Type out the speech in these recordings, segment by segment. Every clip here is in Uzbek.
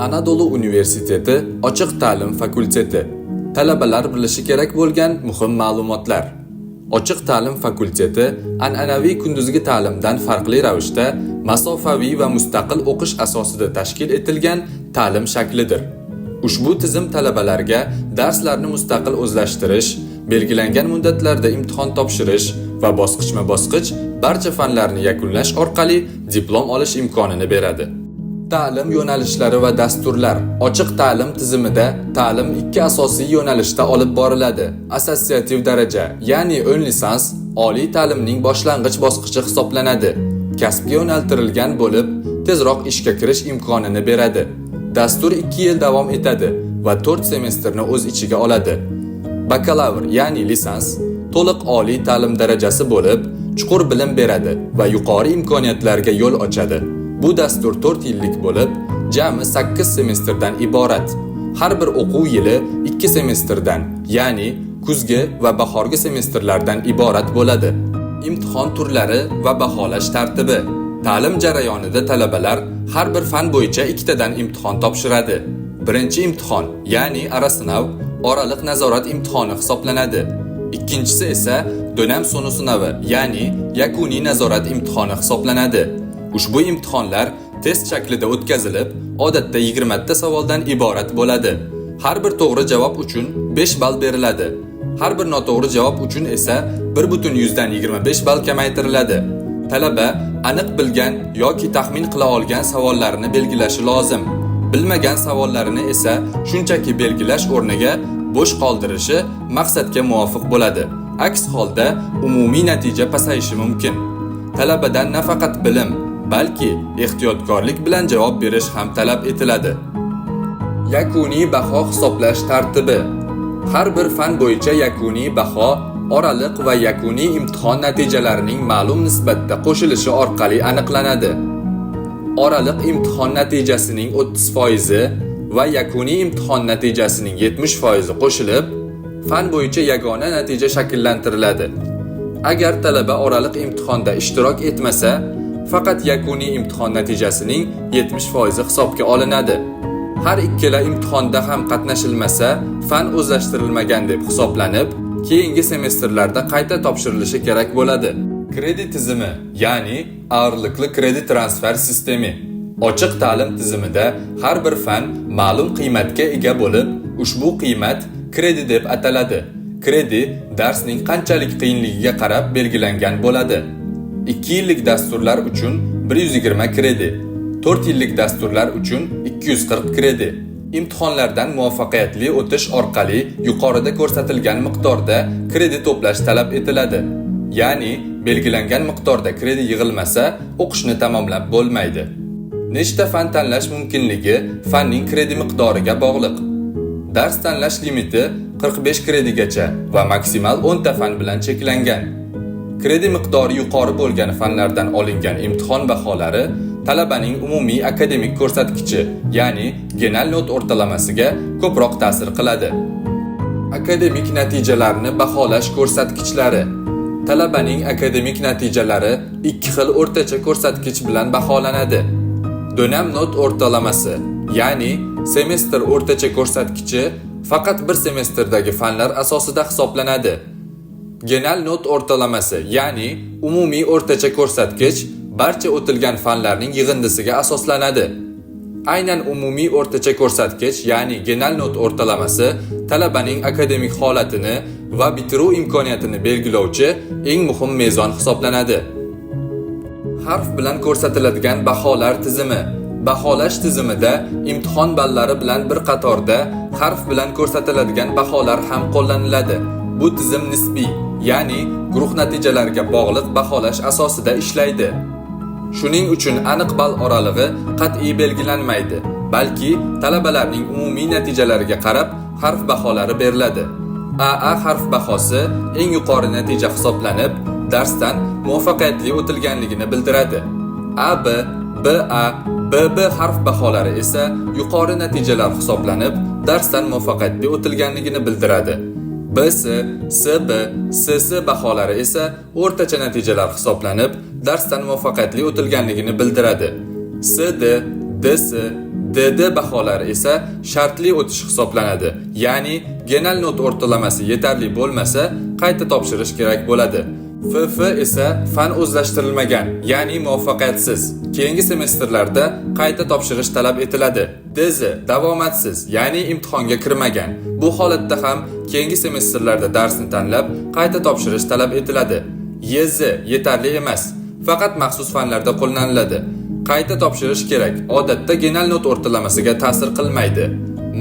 Anadolu universiteti Ochiq ta'lim fakulteti. Talabalar bilishi kerak bo'lgan muhim ma'lumotlar. Ochiq ta'lim fakulteti an'anaviy kunduzgi ta'limdan farqli ravishda masofaviy va mustaqil o'qish asosida tashkil etilgan ta'lim shaklidir. Ushbu tizim talabalarga darslarni mustaqil o'zlashtirish, belgilangan muddatlarda imtihon topshirish va bosqichma-bosqich barcha fanlarni yakunlash orqali diplom olish imkonini beradi. Ta'lim yo'nalishlari va dasturlar. Ochiq ta'lim tizimida ta'lim ikki asosiy yo'nalishda olib boriladi. Assotsiativ daraja, ya'ni ön lisans, oliy ta'limning boshlang'ich bosqichi hisoblanadi. Kasbga yo'naltirilgan bo'lib, tezroq ishga kirish imkonini beradi. Dastur 2 yil davom etadi va 4 semestrni o'z ichiga oladi. Bakalavr, ya'ni lisans, to'liq oliy ta'lim darajasi bo'lib, chuqur bilim beradi va yuqori imkoniyatlarga yo'l ochadi. Bu dastur 4 yillik bo'lib, jami 8 semestrdan iborat. Har bir o'quv yili 2 semestrdan, ya'ni kuzgi va bahorgi semestrlardan iborat bo'ladi. Imtihon turlari va baholash tartibi. Ta'lim jarayonida talabalar har bir fan bo'yicha ikkitadan imtihon topshiradi. Birinchi imtihon, ya'ni ara sinov, oraliq nazorat imtihoni hisoblanadi. Ikkinchisi esa dönem sonu sinovi, ya'ni yakuniy nazorat imtihoni hisoblanadi. Ushbu imtihonlar test shaklida o'tkazilib, odatda 20 ta savoldan iborat bo'ladi. Har bir to'g'ri javob uchun 5 ball beriladi. Har bir noto'g'ri javob uchun esa 1,25 ball kamaytiriladi. Talaba aniq bilgan yoki taxmin qila olgan savollarini belgilashi lozim. Bilmagan savollarini esa shunchaki belgilash o'rniga bo'sh qoldirishi maqsadga muvofiq bo'ladi. Aks holda umumiy natija pasayishi mumkin. Talabadan nafaqat bilim, balki ehtiyotkorlik bilan javob berish ham talab etiladi. Yakuniy baho hisoblash tartibi. Har bir fan bo'yicha yakuniy baho oraliq va yakuniy imtihon natijalarining ma'lum nisbatda qo'shilishi orqali aniqlanadi. Oraliq imtihon natijasining 30% va yakuniy imtihon natijasining 70% qo'shilib, fan bo'yicha yagona natija shakllantiriladi. Agar talaba oraliq imtihonda ishtirok etmasa, faqat yakuniy imtihon natijasining 70% hisobga olinadi. Har ikkala imtihonda ham qatnashilmasa, fan o'zlashtirilmagan deb hisoblanib, keyingi semestrlarda qayta topshirilishi kerak bo'ladi. Kredi tizimi, ya'ni ağırlıklı kredi transfer sistemi. Ochiq ta'lim tizimida har bir fan ma'lum qiymatga ega bo'lib, ushbu qiymat kredi deb ataladi. Kredi darsning qanchalik qiyinligiga qarab belgilangan bo'ladi. 2 yillik dasturlar uchun 120 kredi, 4 yillik dasturlar uchun 240 kredi. Imtihonlardan muvaffaqiyatli o'tish orqali yuqorida ko'rsatilgan miqdorda kredi to'plash talab etiladi. Ya'ni belgilangan miqdorda kredi yig'ilmasa, o'qishni tamomlab bo'lmaydi. Nechta fan tanlash mumkinligi fanning kredi miqdoriga bog'liq. Dars tanlash limiti 45 kredigacha va maksimal 10 ta fan bilan cheklangan. Kredi miqdori yuqori bo'lgan fanlardan olingan imtihon baholari talabaning umumiy akademik ko'rsatkichi, ya'ni genel not o'rtalamasiga ko'proq ta'sir qiladi. Akademik natijalarni baholash ko'rsatkichlari. Talabaning akademik natijalari ikki xil o'rtacha ko'rsatkich bilan baholanadi. Dönem not o'rtalamasi, ya'ni semestr o'rtacha ko'rsatkichi faqat bir semestrdagi fanlar asosida hisoblanadi. Genel not o'rtalamasi, ya'ni umumiy o'rtacha ko'rsatkich barcha o'tilgan fanlarning yig'indisiga asoslanadi. Aynan umumiy o'rtacha ko'rsatkich, ya'ni genel not o'rtalamasi talabaning akademik holatini va bitiruv imkoniyatini belgilovchi eng muhim mezon hisoblanadi. Harf bilan ko'rsatiladigan baholar tizimi. Baholash tizimida imtihon ballari bilan bir qatorda harf bilan ko'rsatiladigan baholar ham qo'llaniladi. Bu tizim nisbiy, ya'ni guruh natijalariga bog'liq baholash asosida ishlaydi. Shuning uchun aniq ball oralig'i qat'iy belgilanmaydi, balki talabalarning umumiy natijalariga qarab harf baholari beriladi. AA harf bahosi eng yuqori natija hisoblanib, darsdan muvaffaqiyatli o'tilganligini bildiradi. AB, BA, BB harf baholari esa yuqori natijalar hisoblanib, darsdan muvaffaqiyatli o'tilganligini bildiradi. BS, SB, SS baholari esa o'rtacha natijalar hisoblanib, darsdan muvaffaqiyatli o'tilganligini bildiradi. SD, DS, DD baholari esa shartli o'tish hisoblanadi. Ya'ni genel not o'rtalamasi yetarli bo'lmasa, qayta topshirish kerak bo'ladi. FF esa fan o'zlashtirilmagan, ya'ni muvaffaqiyatsiz. Keyingi semestrlarda qayta topshirish talab etiladi. DZ davomatsiz, ya'ni imtihonga kirmagan. Bu holatda ham keyingi semestrlarda darsni tanlab, qayta topshirish talab etiladi. YZ yetarli emas, faqat maxsus fanlarda qo'llaniladi. Qayta topshirish kerak. Odatda genel not o'rtalamasiga ta'sir qilmaydi.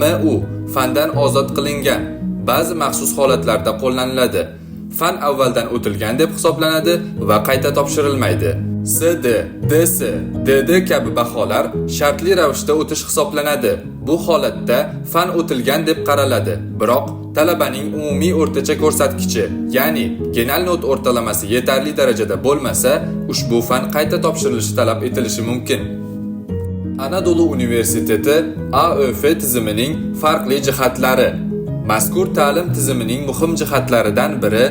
MU fandan ozod qilingan. Ba'zi maxsus holatlarda qo'llaniladi. Fan avvaldan o'tilgan deb hisoblanadi va qayta topshirilmaydi. SD, DS, DD kabi baholar shartli ravishda o'tish hisoblanadi. Bu holatda fan o'tilgan deb qaraladi. Biroq talabaning umumiy o'rtacha ko'rsatkichi, ya'ni genel not o'rtalamasi yetarli darajada bo'lmasa, ushbu fan qayta topshirilishi talab etilishi mumkin. Anadolu Universiteti AÖF tizimining farqli jihatlari. Mazkur ta'lim tizimining muhim jihatlaridan biri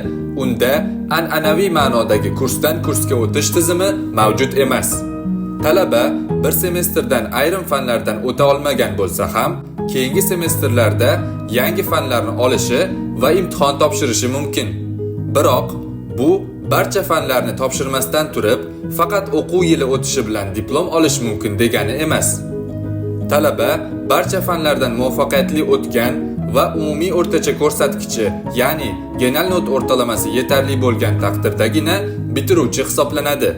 unda an'anaviy ma'nodagi kursdan kursga o'tish tizimi mavjud emas. Talaba bir semestrdan ayrim fanlardan o'ta olmagan bo'lsa ham, keyingi semestrlarda yangi fanlarni olishi va imtihon topshirishi mumkin. Biroq bu barcha fanlarni topshirmasdan turib, faqat o'quv yili o'tishi bilan diplom olish mumkin degani emas. Talaba barcha fanlardan muvaffaqiyatli o'tgan va umumiy o'rtacha ko'rsatkichi, ya'ni genel not o'rtalamasi yetarli bo'lgan taqdirdagina bitiruvchi hisoblanadi.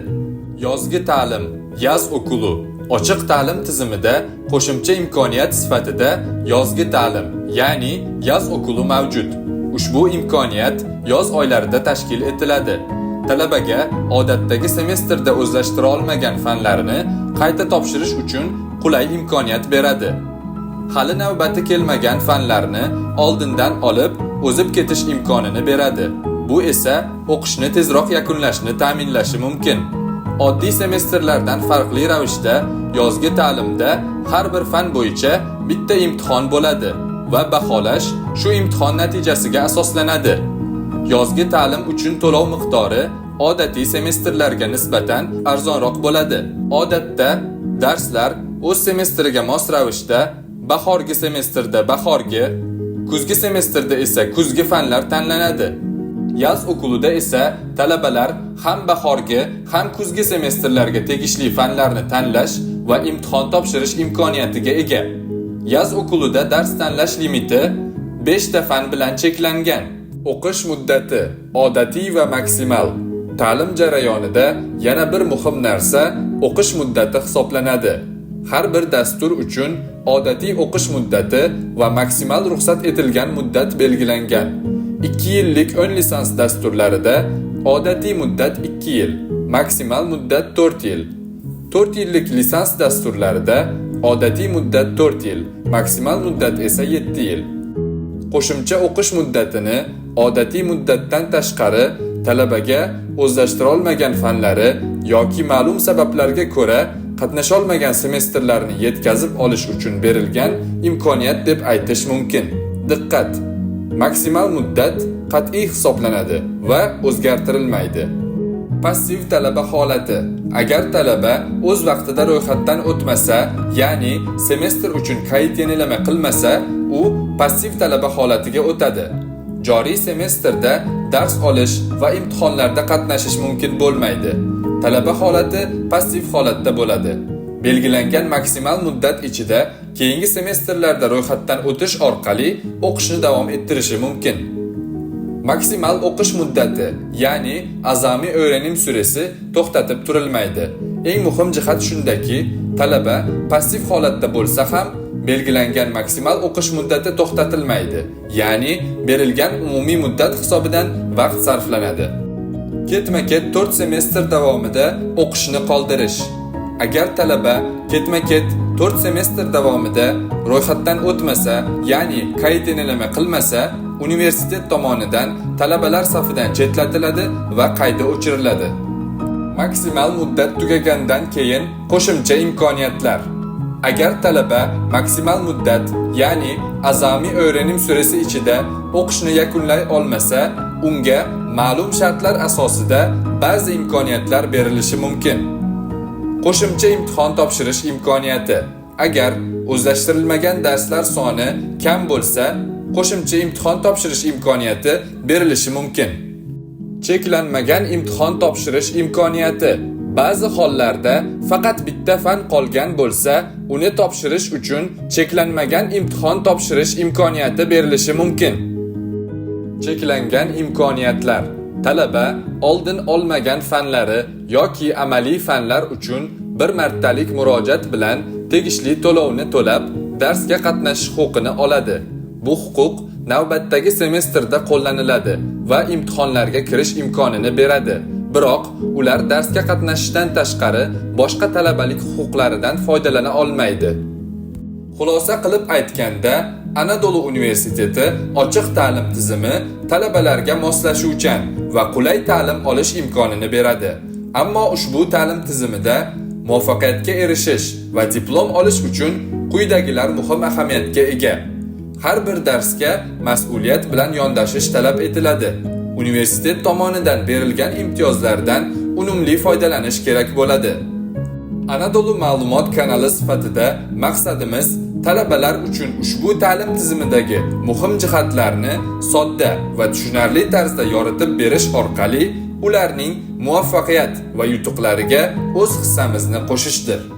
Yozgi ta'lim, yaz okulu. Ochiq ta'lim tizimida qo'shimcha imkoniyat sifatida yozgi ta'lim, ya'ni yaz okulu mavjud. Ushbu imkoniyat yoz oylarida tashkil etiladi. Talabaga odatdagi semestrda o'zlashtira olmagan fanlarini qayta topshirish uchun qulay imkoniyat beradi. Hali navbati kelmagan fanlarni oldindan olib, o'zib ketish imkonini beradi. Bu esa o'qishni tezroq yakunlashni ta'minlashi mumkin. Oddiy semestrlardan farqli ravishda yozgi ta'limda har bir fan bo'yicha bitta imtihon bo'ladi va baholash shu imtihon natijasiga asoslanadi. Yozgi ta'lim uchun to'lov miqdori odatiy semestrlarga nisbatan arzonroq bo'ladi. Odatda darslar o'z semestriga mos ravishda bahorgi semestrda bahorgi, kuzgi semestrda esa kuzgi fanlar tanlanadi. Yaz okulida esa talabalar ham bahorgi, ham kuzgi semestrlarga tegishli fanlarni tanlash va imtihon topshirish imkoniyatiga ega. Yaz okulida dars tanlash limiti 5 ta fan bilan cheklangan. O'qish muddati odatiy va maksimal. Ta'lim jarayonida yana bir muhim narsa o'qish muddati hisoblanadi. Har bir dastur uchun odatiy o'qish muddati va maksimal ruxsat etilgan muddat belgilangan. 2 yillik ön lisans dasturlarida odatiy muddat 2 yil, maksimal muddat 4 yil. 4 yillik lisans dasturlarida odatiy muddat 4 yil, maksimal muddat esa 7 yil. Qo'shimcha o'qish muddatini odatiy muddatdan tashqari talabaga o'zlashtira olmagan fanlari yoki ma'lum sabablarga ko'ra qatnasholmagan semestrlarni yetkazib olish uchun berilgan imkoniyat deb aytish mumkin. Diqqat! Maksimal muddat qat'iy hisoblanadi va o'zgartirilmaydi. Passiv talaba holati. Agar talaba o'z vaqtida ro'yxatdan o'tmasa, ya'ni semestr uchun kayıt yenileme qilmasa, u passiv talaba holatiga o'tadi. Joriy semestrda dars olish va imtihonlarda qatnashish mumkin bo'lmaydi. Talaba holati passiv holatda bo'ladi. Belgilangan maksimal muddat ichida keyingi semestrlarda ro'yxatdan o'tish orqali o'qishni davom ettirishi mumkin. Maksimal o'qish muddati, ya'ni azami öğrenim süresi to'xtatib turilmaydi. Eng muhim jihat shundaki, talaba passiv holatda bo'lsa ham belgilangan maksimal o'qish muddati to'xtatilmaydi. Ya'ni berilgan umumiy muddat hisobidan vaqt sarflanadi. Ketma-ket 4 semestr davomida o'qishni qoldirish. Agar talaba ketma-ket 4 semestr davomida ro'yxatdan o'tmasa, ya'ni kayıt yenileme qilmasa, universitet tomonidan talabalar safidan chetlatiladi va qayta o'chiriladi. Maksimal muddat tugagandan keyin qo'shimcha imkoniyatlar. Agar talaba maksimal muddat, ya'ni azami öğrenim süresi ichida o'qishni yakunlay olmasa, unga ma'lum shartlar asosida ba'zi imkoniyatlar berilishi mumkin. Qo'shimcha imtihon topshirish imkoniyati. Agar o'zlashtirilmagan darslar soni kam bo'lsa, qo'shimcha imtihon topshirish imkoniyati berilishi mumkin. Cheklanmagan imtihon topshirish imkoniyati. Ba'zi hollarda faqat bitta fan qolgan bo'lsa, uni topshirish uchun cheklanmagan imtihon topshirish imkoniyati berilishi mumkin. Cheklangan imkoniyatlar. Talaba oldin olmagan fanlari yoki amaliy fanlar uchun bir martalik murojaat bilan tegishli to'lovni to'lab, darsga qatnashish huquqini oladi. Bu huquq navbatdagi semestrda qo'llaniladi va imtihonlarga kirish imkonini beradi. Biroq ular darsga qatnashishdan tashqari boshqa talabalik huquqlaridan foydalana olmaydi. Xulosa qilib aytganda, Anadolu universiteti ochiq ta'lim tizimi talabalarga moslashuvchan va qulay ta'lim olish imkonini beradi. Ammo ushbu ta'lim tizimida muvaffaqiyatga erishish va diplom olish uchun quyidagilar muhim ahamiyatga ega. Har bir darsga mas'uliyat bilan yondashish talab etiladi. Universitet tomonidan berilgan imtiyozlardan unumli foydalanish kerak bo'ladi. Anadolu ma'lumot kanali sifatida maqsadimiz talabalar uchun ushbu ta'lim tizimidagi muhim jihatlarni sodda va tushunarli tarzda yoritib berish orqali ularning muvaffaqiyat va yutuqlariga o'z hissamizni qo'shishdir.